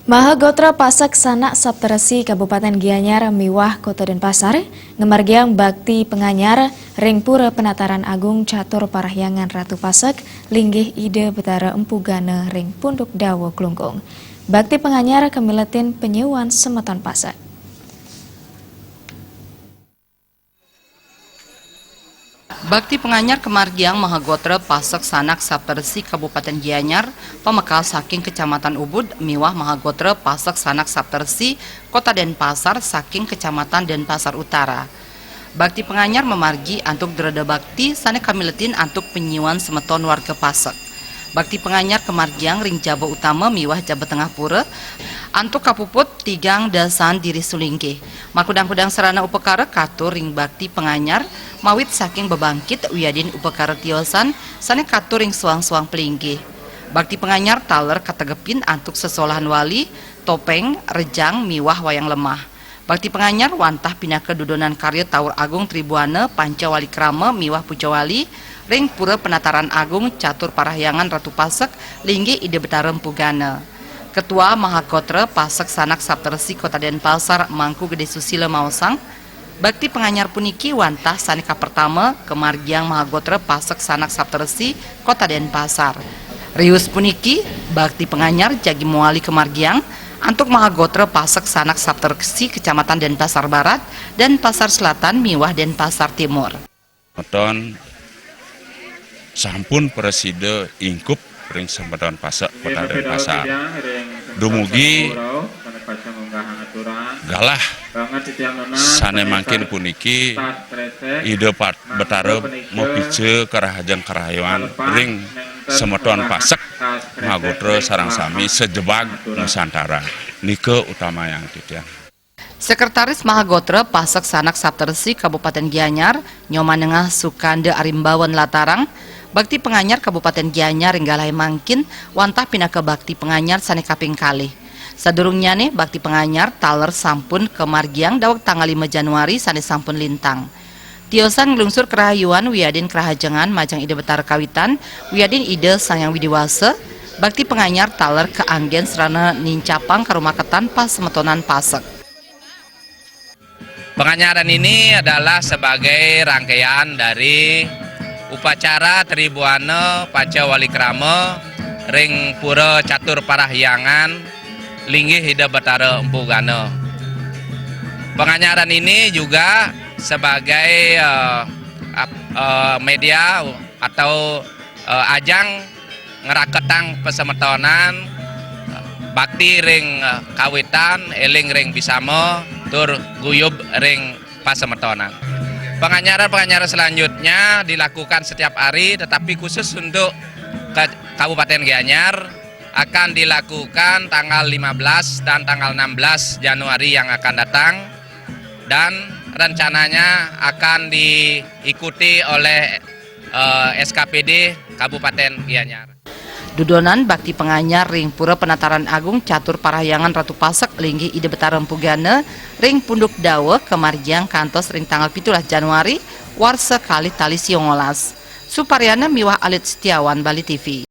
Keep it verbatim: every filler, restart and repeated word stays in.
Mahagotra Pasek Sanak Saptarsi Kabupaten Gianyar miwah Kota Denpasar ngamargiang bakti panganyar ring Pura Penataran Agung Catur Parahyangan Ratu Pasek, linggih Ida Betara Empu Gana ring Punduk Dawa Klungkung. Bakti panganyar kamiletin panyuan semeton Pasek. Bakti panganyar kamargiang Mahagotra Pasek Sanak Saptarsi Kabupaten Gianyar, pamekal saking Kecamatan Ubud miwah Mahagotra Pasek Sanak Saptarsi Kota Denpasar saking Kecamatan Denpasar Utara. Bakti panganyar mamargi antuk dreda bakti sane kamiletin antuk panyuan semeton warga Pasek. Bakti panganyar kamargiang ring jaba utama miwah jaba tengah pura, antuk kapuput tigang dasan diri sulinggih. Makudang-kudang sarana upakara katur ring bakti panganyar, mawit saking bebangkit wiadin upakara tiosan sane katur ring suang-suang palinggih. Bakti panganyar taler kategepin antuk sesolahan wali, topeng, rejang, miwah wayang lemah. Bakti panganyar wantah pinaka dudonan karya Taur Agung Tribuana Pancawali Krama miwah Pucawali ring Pura Penataran Agung Catur Parahyangan Ratu Pasek, linggih Ida Betara Empu Gana. Ketua Mahagotra Pasek Sanak Saptarsi Kota Denpasar Mangku Gede Susila maosang, bakti panganyar puniki wantah sane kapertama kamargiang Mahagotra Pasek Sanak Saptarsi Kota Denpasar. Riwus puniki, bakti panganyar jagi mawali kamargiang antuk Mahagotra Pasek Sanak Saptarsi Kecamatan Denpasar Barat, Denpasar Selatan miwah Denpasar Timur. Semeton sampun prasida ingkup ring semeton Pasek Kota Denpasar. Dumugi galah sane mangkin puniki Ida Pat-, Betara mapica karahajeng karahayuan ring semeton Pasek Mahagotra sareng sami sajebag Nusantara. Nika utamayang titiang. Sekretaris Mahagotra Pasek Sanak Saptarsi Kabupaten Gianyar, Nyoman Nengah Sukanda Arimbawan latarang, bakti panganyar Kabupaten Gianyar ring galahe mangkin wantah pinaka bakti panganyar sane kaping kalih. Sadurungnyane bakti panganyar taler sampun kamargiang daweg tanggal lima Januari sane sampun lintang. Tiosan nglungsur karahayuan wiadin karahajengan majeng Ida Betara Kawitan, wiadin Ida Sang Hyang Widi Wasa, bakti panganyar taler kaanggen sarana nincapang karumaketan pasemetonan Pasek. Penganyaran ini adalah sebagai rangkaian dari upacara Tribuana Pancawali Krama ring Pura Catur Parahyangan, linggih Ida Betara Empu Gana. Penganyaran ini juga sebagai, eh, ap-, eh, media atau, eh, ajang ngraketang pasemetonan, bakti ring, eh, kawitan, eling ring bisama, tur guyub ring pasemetonan. Penganyaran-penganyaran selanjutnya dilakukan setiap hari, tetapi khusus untuk ke Kabupaten Gianyar akan dilakukan tanggal lima belas dan tanggal enam belas Januari yang akan datang, dan rencananya akan diikuti oleh, eh, S K P D Kabupaten Gianyar. Dudonan bakti panganyar ring Pura Penataran Agung Catur Parahyangan Ratu Pasek, linggih Ida Betara Empu Gana ring Punduk Dawa kamargiang kantos ring tanggal pitulas Januari warsa kalih tali sia ngolas. Suparyana miwah Alit Setiawan, Bali T V.